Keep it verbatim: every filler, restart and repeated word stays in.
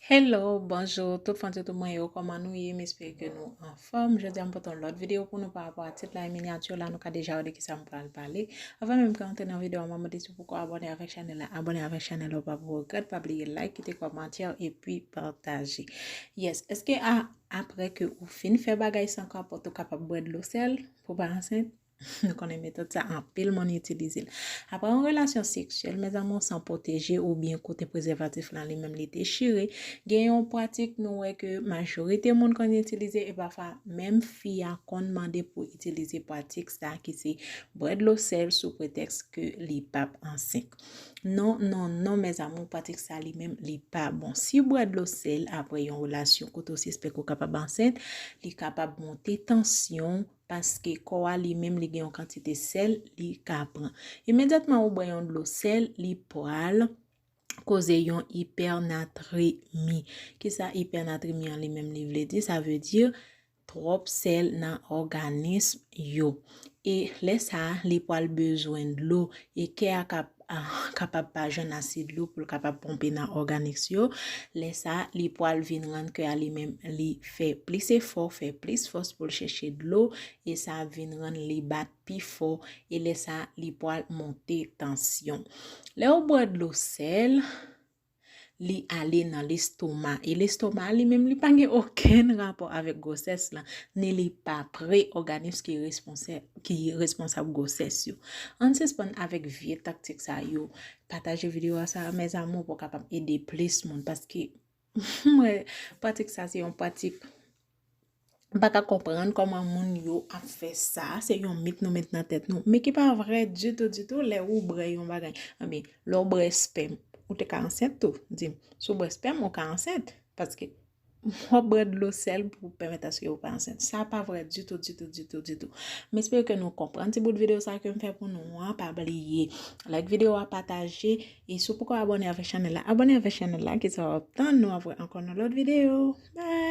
Hello, bonjou, tout fan YouTube mwen yo, kòman nou ye? M espere ke nou anfòm. Jodi a m pote yon lòt videyo pou nou pa rapò a tit la e minyati la, nou ka deja wè de kisa m pral pale. Anvan menm ke antre nan videyo a, m ap mande si w poko abòne avèk chanèl la, abòne avèk chanèl la, w p ap regrèt, pa bliye like, kite kòmantè epi pataje. Yes, èske a, apre ke ou fin fè bagay san kapòt, ou kapab bwè dlo sèl pou pa ansent? Nou konnen metòd sa anpil moun itilize l. Apre yon relasyon seksyèl, mezanmi, san pwoteje oubyen kote prezèvatif lan li menm li dechire, gen yon pratik nou wè ke majorite moun konn itilize e pafwa menm fi a konn mande pou itilize pratik sa ki se bwè dlo sèl sou pretèks ke li p ap ansent. Non, non, non, mezanmi, pratik sa li menm li pa bon. Si bwè dlo sèl apre yon relasyon kote w sispèk ou kapab ansent, li kapab monte tansyon, paske kò a li menm li gen yon kantite sèl li ka pran. Imedyatman ou bwè yon dlo sèl, li pral koze yon ipènatremi. Kisa ipènatremi an li menm li vle di? Sa vle di twòp sèl nan òganis yo. E lè sa a, li pral bezwen dlo. E kè a kap, a, kapab pa jwenn ase dlo pou l kapab ponpe nan òganis yo. Lè sa a, li pral vin rann kè a li menm li fè plis efò, fè plis fòs pou l chèche dlo. E sa ap vin rann li bat pi fò. E lè sa a, li pral monte tansyon. Lè w bwè dlo sèl, li ale nan lestoma. E lestoma a li menm li pa gen okenn rapò avèk gwosès lan, ni li pa pre òganis ki responsè-, ki responsab gwosès yo. Ann sispann avèk vye taktik sa yo. Pataje videyo a sa, mes amours, pou kapab ede plis moun, paske mwen, pratik sa se yon pratik m pa ka konprann kòman moun yo ap fè sa. Se yon mit nou met nan tèt nou, men ki pa vrè ditou, ditou. Lè ou bwè yon bagay, anben, lè w bwè spèm, ou te ka ansent tou. Di m, si w bwè spèm, ou ka ansent. Paske w ap bwè dlo sèl pou pèmèt aske ou pa ansent. Sa pa vrè ditou, ditou, ditou, ditou. M espere ke nou konprann ti bout videyo sa ke m fè pou nou an. Pa bliye like videyo a, pataje. E si w poko abòne avèk chanèl la, abòne avèk chanèl la, ki sa w ap tann. Nou ap wè ankò nan lòt videyo. Bye!